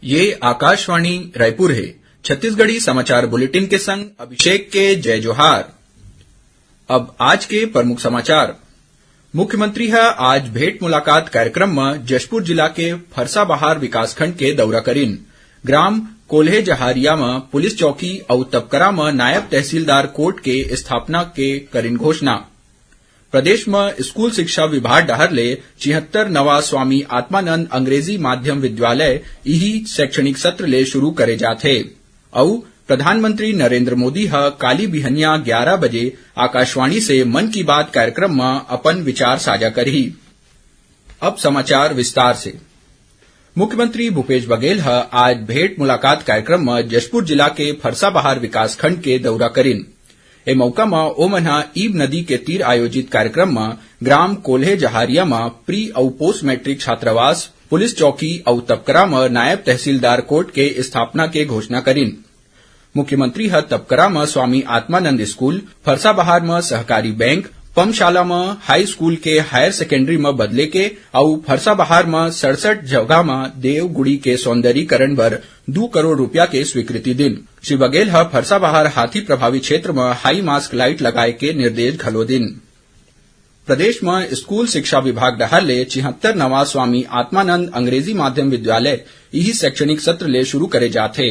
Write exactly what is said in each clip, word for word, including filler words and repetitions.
ये आकाशवाणी रायपुर हे। छत्तीसगढ़ी समाचार बुलेटिन के संग अभिषेक के जय जोहार। अब आज के प्रमुख समाचार। मुख्यमंत्री ह आज भेंट मुलाकात कार्यक्रम म जशपुर जिला के फरसाबहार विकासखंड के दौरा करिन। ग्राम कोल्हे जहारिया म पुलिस चौकी अउ तपकरा म नायब तहसीलदार कोर्ट के स्थापना के करिन घोषणा। प्रदेश म स्कूल शिक्षा विभाग डहार ले छिहत्तर नवा स्वामी आत्मानंद अंग्रेजी माध्यम विद्यालय इही शैक्षणिक सत्र ले शुरू करे जात हे। अउ प्रधानमंत्री नरेंद्र मोदी ह काली बिहनिया ग्यारा बजे आकाशवाणी से मन की बात कार्यक्रम म अपन विचार साझा करही। अब समाचार विस्तार से। मुख्यमंत्री भूपेश बघेल ह आज भेंट मुलाकात कार्यक्रम म जशपुर जिला के फरसाबहार विकासखंड के दौरा करिन। ए मौका म ओमन ह ईब नदी के तीर आयोजित कार्यक्रम म ग्राम कोल्हे जहारिया म प्री अउ पोस्ट मैट्रिक छात्रावास, पुलिस चौकी अउ तपकरा म नायब तहसीलदार कोर्ट के स्थापना के घोषणा करिन। मुख्यमंत्री ह तपकरा म स्वामी आत्मानंद स्कूल, फरसाबहार म सहकारी बैंक, पमशाला म हाई स्कूल के हायर सेकेंडरी म बदले के अउ फरसाबहार म सड़सठ जगह म देवगुड़ी के सौंदर्यीकरण बर दू करोड़ रुपया के स्वीकृति दिन। श्री बघेल ह फरसाबहार हाथी प्रभावी क्षेत्र म हाई मास्क लाइट लगाए के निर्देश घलो दिन। प्रदेश म स्कूल शिक्षा विभाग डहार ले छिहत्तर नवा स्वामी आत्मानंद अंग्रेजी माध्यम विद्यालय इही शैक्षणिक सत्र ले शुरू करे जात हे।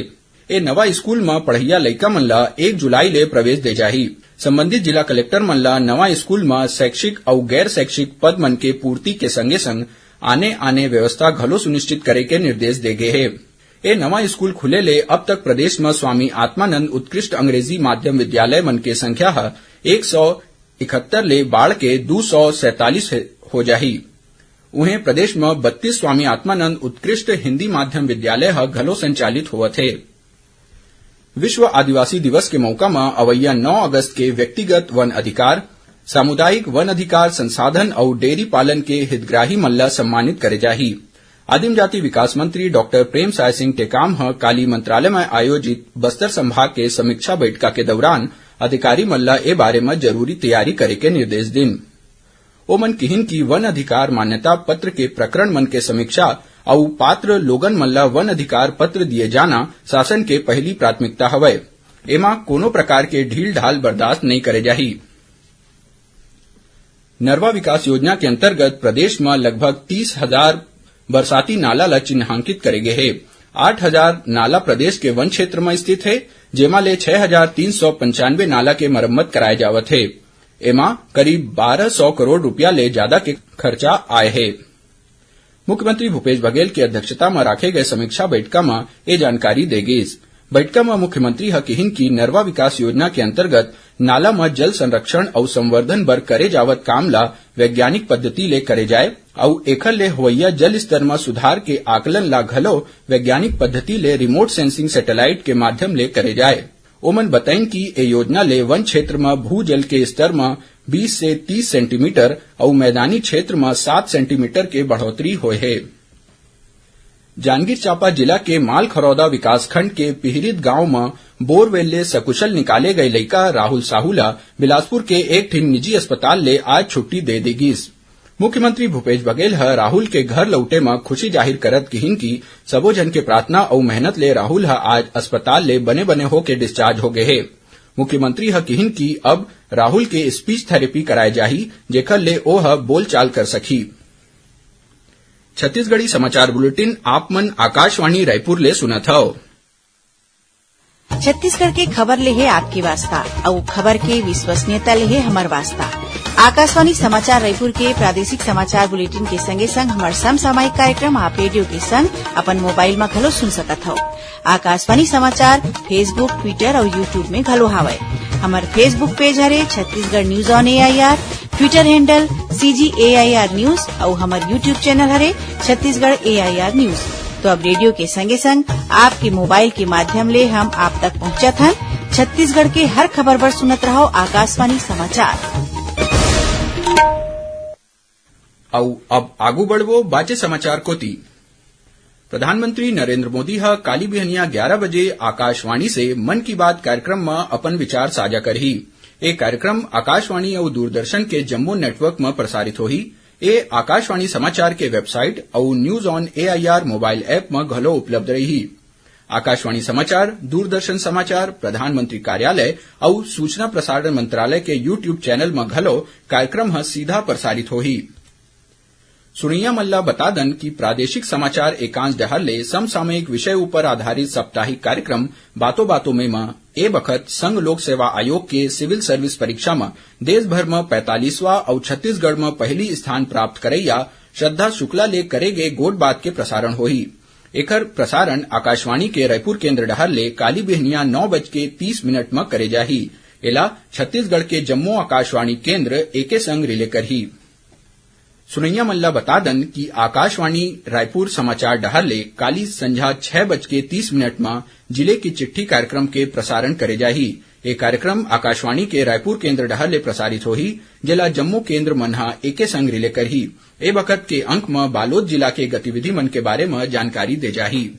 ए नवा स्कूल म पढ़इया लइका मन ल एक जुलाई ले प्रवेश दे जाही। संबंधित जिला कलेक्टर मन ल नवा स्कूल म शैक्षिक अउ गैर शैक्षिक पद मन के पूर्ति के संगे संग आने-आने व्यवस्था घलो सुनिश्चित करे के निर्देश दे गे हे। ए नवा स्कूल खुले ले अब तक प्रदेश म स्वामी आत्मानंद उत्कृष्ट अंग्रेजी माध्यम विद्यालय मन के संख्या ह एक सौ इकहत्तर ले बाढ़ के दू सौ सैंतालीस हे-, हो जाही। उहें, प्रदेश म बत्तीस स्वामी आत्मानंद उत्कृष्ट हिंदी माध्यम विद्यालय ह घलो संचालित होवत हे। विश्व आदिवासी दिवस के मौका म अवइया नौ अगस्त के व्यक्तिगत वन अधिकार, सामुदायिक वन अधिकार संसाधन अउ डेयरी पालन के हितग्राही मन ल सम्मानित करे जाही। आदिम जाति विकास मंत्री डॉक्टर प्रेम साय सिंह टेकाम ह काली मंत्रालय म आयोजित बस्तर संभाग के समीक्षा बैठका के दौरान अधिकारी मन ल ए बारे म जरूरी तैयारी करे के निर्देश दिन। ओमन किहिन कि वन अधिकार मान्यता पत्र के प्रकरण मन के समीक्षा अउ पात्र लोगन मन ल वन अधिकार पत्र दिए जाना शासन के पहली प्राथमिकता हवय। एमा कोनो प्रकार के ढील ढाल बर्दाश्त नइ करे जाही। नरवा विकास योजना के अंतर्गत प्रदेश म लगभग तीस हजार बरसाती नाला ल चिन्हांकित करे गे हे। आठ हजार नाला प्रदेश के वन क्षेत्र म स्थित हे, जेमा ले छह हजार तीन सौ पंचानवे नाला के मरम्मत कराए जावत हे। एमा करीब बारह सौ करोड़ रुपया ले जादा के खर्चा आए हे। मुख्यमंत्री भूपेश बघेल के अध्यक्षता म राखे गए समीक्षा बैठका म ए जानकारी दे गीस। बैठका म मुख्यमंत्री ह किहिन कि नरवा विकास योजना के अंतर्गत नाला म जल संरक्षण अउ संवर्धन बर करे जावत काम ल वैज्ञानिक पद्धति ले करे जाए अउ एखर ले होवइया जल स्तर म सुधार के आकलन ल घलो वैज्ञानिक पद्धति ले रिमोट सेंसिंग सैटेलाइट के माध्यम ले करे जाए। ओमन बताइन कि ए योजना ले वन क्षेत्र म भूजल के स्तर म बीस से तीस सेंटीमीटर अउ मैदानी क्षेत्र म सात सेंटीमीटर के बढ़ोतरी होए हे। जांजगीर चांपा जिला के मालखरौदा विकासखंड के पिहरित गांव म बोरवेल ले सकुशल निकाले गए लइका राहुल साहू ल बिलासपुर के एक ठिन निजी अस्पताल ले आज छुट्टी दे दे गीस। मुख्यमंत्री भूपेश बघेल ह राहुल के घर लौटे म खुशी जाहिर करत किहिन कि सबो झन के प्रार्थना अउ मेहनत ले राहुल ह आज अस्पताल ले बने-बने होके डिस्चार्ज हो गे हे। मुख्यमंत्री ह किहिन कि अब राहुल के स्पीच थेरेपी कराए जाही, जेकर ले ओ ह बोलचाल कर सकही। छत्तीसगढ़ी समाचार बुलेटिन आप मन आकाशवाणी रायपुर ले सुनत हव। छत्तीसगढ़ के खबर ले हे आपके वास्ता, अउ खबर के विश्वसनीयता ले हे हमर वास्ता। आकाशवाणी समाचार रायपुर के प्रादेशिक समाचार बुलेटिन के संगे संग हमर समसामयिक कार्यक्रम आप रेडियो के संग अपन मोबाइल म घलो सुन सकत हव। आकाशवाणी समाचार Facebook, Twitter अउ YouTube में घलो हावय। हमर Facebook पेज हरे Chhattisgarh news on AIR, Twitter handle CG AIR news अउ हमर YouTube चैनल हरे छत्तीसगढ़ एआईआर न्यूज। तो अब रेडियो के संगे संग आपके मोबाइल के माध्यम ले हम आप तक पहुंचत हन। छत्तीसगढ़ के हर खबर बर सुनत रहव आकाशवाणी समाचार। अउ अब आगू बढ़बो बाचे समाचार कोती। प्रधानमंत्री नरेंद्र मोदी ह काली बिहनिया ग्यारा बजे आकाशवाणी से मन की बात कार्यक्रम म अपन विचार साझा करही। ए कार्यक्रम आकाशवाणी अउ दूरदर्शन के जम्मो नेटवर्क म प्रसारित होही। ए आकाशवाणी समाचार के वेबसाइट अउ News on A I R mobile app म घलो उपलब्ध रही। आकाशवाणी समाचार, दूरदर्शन समाचार, प्रधानमंत्री कार्यालय अउ सूचना प्रसारण मंत्रालय के YouTube चैनल म घलो कार्यक्रम ह सीधा प्रसारित होही। सुनैया मन ल बता दन कि प्रादेशिक समाचार एकांश डहर ले समसामयिक विषय ऊपर आधारित साप्ताहिक कार्यक्रम बातों बातों में म ए बखत संघ लोक सेवा आयोग के सिविल सर्विस परीक्षा म देश भर म पैंतालीसवां अउ छत्तीसगढ़ म पहली स्थान प्राप्त करैया श्रद्धा शुक्ला ले करे गे गोठ बात के प्रसारण होही। एखर प्रसारण आकाशवाणी के रायपुर केंद्र डहर ले काली बिहनिया नौ बज के तीस मिनट म करे जाही। एला छत्तीसगढ़ के जम्मो आकाशवाणी केंद्र एके संग रिले करही। सुनैया मन ल बता दन कि आकाशवाणी रायपुर समाचार डहर ले काली संझा छह बज के तीस मिनट म जिले की चिट्ठी कार्यक्रम के प्रसारण करे जाही। ए कार्यक्रम आकाशवाणी के रायपुर केंद्र डहर ले प्रसारित होही, जेला जम्मो केंद्र मन ह एके संग रिले करही। ए बखत के अंक म बालोद जिला के गतिविधि मन के बारे म जानकारी दे जाही।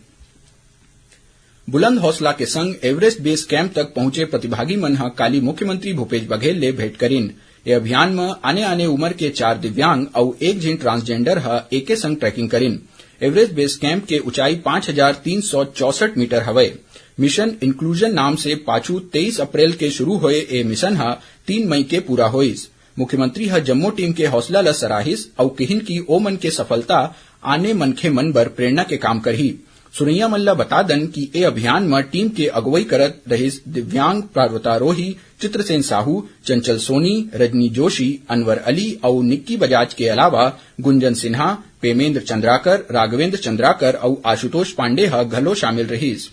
बुलंद हौसला के संग एवरेस्ट बेस कैंप तक पहुंचे प्रतिभागी मन ह काली मुख्यमंत्री भूपेश बघेल ले भेंट करिन। ए अभियान म आने-आने उमर के चार दिव्यांग अउ एक झिन ट्रांसजेंडर ह एके संग ट्रैकिंग करिन। एवरेस्ट बेस कैंप के ऊंचाई पाँच हजार तीन सौ चौसठ मीटर हवय। मिशन इंक्लूजन नाम से पाछू तेईस अप्रैल के शुरू होए ए मिशन ह तीन मई के पूरा होइस। मुख्यमंत्री ह जम्मो टीम के हौसला ल सराहिस अउ किहिन कि ओमन के सफलता आने मनखे मन बर प्रेरणा के काम करही। सुनैया मन ल बता दन कि ए अभियान म टीम के अगुवई करत रहिस दिव्यांग पर्वतारोही चित्रसेन साहू, चंचल सोनी, रजनी जोशी, अनवर अली अउ निक्की बजाज के अलावा गुंजन सिन्हा, पेमेंद्र चंद्राकर, राघवेंद्र चंद्राकर अउ आशुतोष पांडे ह घलो शामिल रहिस।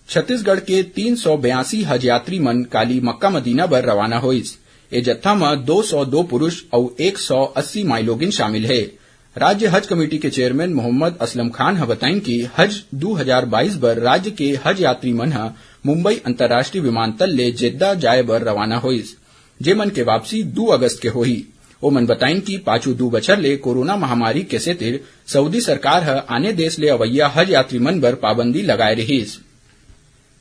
छत्तीसगढ़ के तीन सौ बयासी हज यात्री मन काली मक्का मदीना बर रवाना होइस। ए जत्था म दो सौ दो पुरुष अउ एक सौ अस्सी माईलोगिन शामिल हे। राज्य हज कमेटी के चेयरमैन मोहम्मद असलम खान ह बताइन कि हज दू हजार बाईस बर राज्य के हज यात्री मन ह मुंबई अंतर्राष्ट्रीय विमानतल ले जेद्दा जाए बर रवाना होइस, जेमन के वापसी दू अगस्त के होही। ओमन बताइन कि पाछू दू बछर ले कोरोना महामारी के सेतिर सऊदी सरकार ह आने देश ले अवइया हज यात्री मन बर पाबंदी लगाए रिहिस।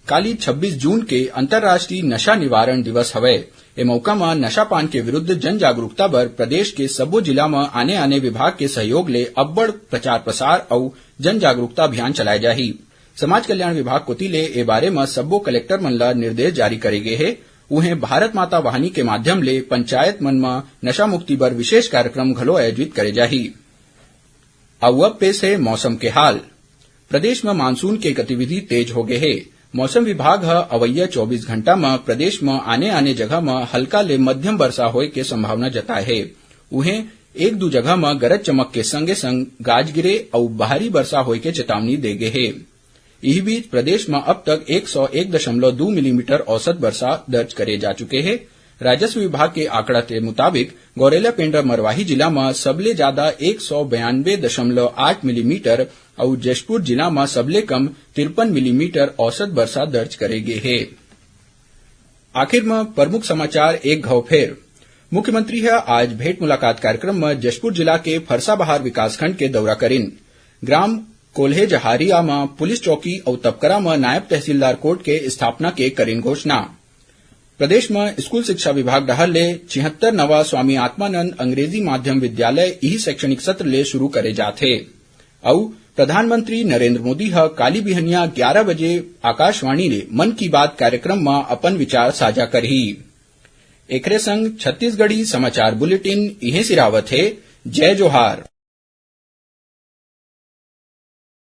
काली छब्बीस जून के अंतर्राष्ट्रीय नशा निवारण दिवस हवय। ए मौका म नशा पान के विरुद्ध जन जागरूकता बर प्रदेश के सब्बो जिला म आने-आने विभाग के सहयोग ले अब्बड़ प्रचार प्रसार अउ जन जागरूकता अभियान चलाए जाही। समाज कल्याण विभाग कोति ले ए बारे म सब्बो कलेक्टर मन ल निर्देश जारी करे गे हे। उहें, भारत माता वाहिनी के माध्यम ले पंचायत मन म नशा मुक्ति बर विशेष कार्यक्रम घलो आयोजित करे जाही। अउ अब पेश हे मौसम के हाल। प्रदेश म मानसून के गतिविधि तेज हो गे हे। मौसम विभाग ह अवइया चौबीस घंटा म प्रदेश म आने-आने जगह म हल्का ले मध्यम वर्षा होए के संभावना जताए हे। उहें, एक दू जगह म गरज चमक के संगे-संग गाज गिरे अउ भारी वर्षा होए के चेतावनी दे गे हे। इही बीच, प्रदेश म अब तक एक सौ एक दशमलव दू मिलीमीटर औसत वर्षा दर्ज करे जा चुके हे। राजस्व विभाग के आंकड़ा के मुताबिक, गौरेला पेंड्रा मरवाही जिला म सबले जादा एक सौ बयानबे दशमलव आठ मिलीमीटर अउ जशपुर जिला म सबले कम तिरपन मिलीमीटर औसत वर्षा दर्ज करे गे हे। आखिर म प्रमुख समाचार एक घाव फेर। मुख्यमंत्री ह आज भेंट मुलाकात कार्यक्रम म जशपुर जिला के फरसाबहार विकासखंड के दौरा करिन। ग्राम कोल्हेजहारिया म पुलिस चौकी अउ तपकरा म नायब तहसीलदार कोर्ट के स्थापना के करिन घोषणा। प्रदेश म स्कूल शिक्षा विभाग डहार ले छिहत्तर नवा स्वामी आत्मानंद अंग्रेजी माध्यम विद्यालय इही शैक्षणिक सत्र ले शुरू करे जात हे। अउ प्रधानमंत्री नरेंद्र मोदी ह काली बिहनिया ग्यारा बजे आकाशवाणी ले मन की बात कार्यक्रम म अपन विचार साझा करही। एकरे संग छत्तीसगढ़ी समाचार बुलेटिन इहें सिरावत हे। जय जोहार।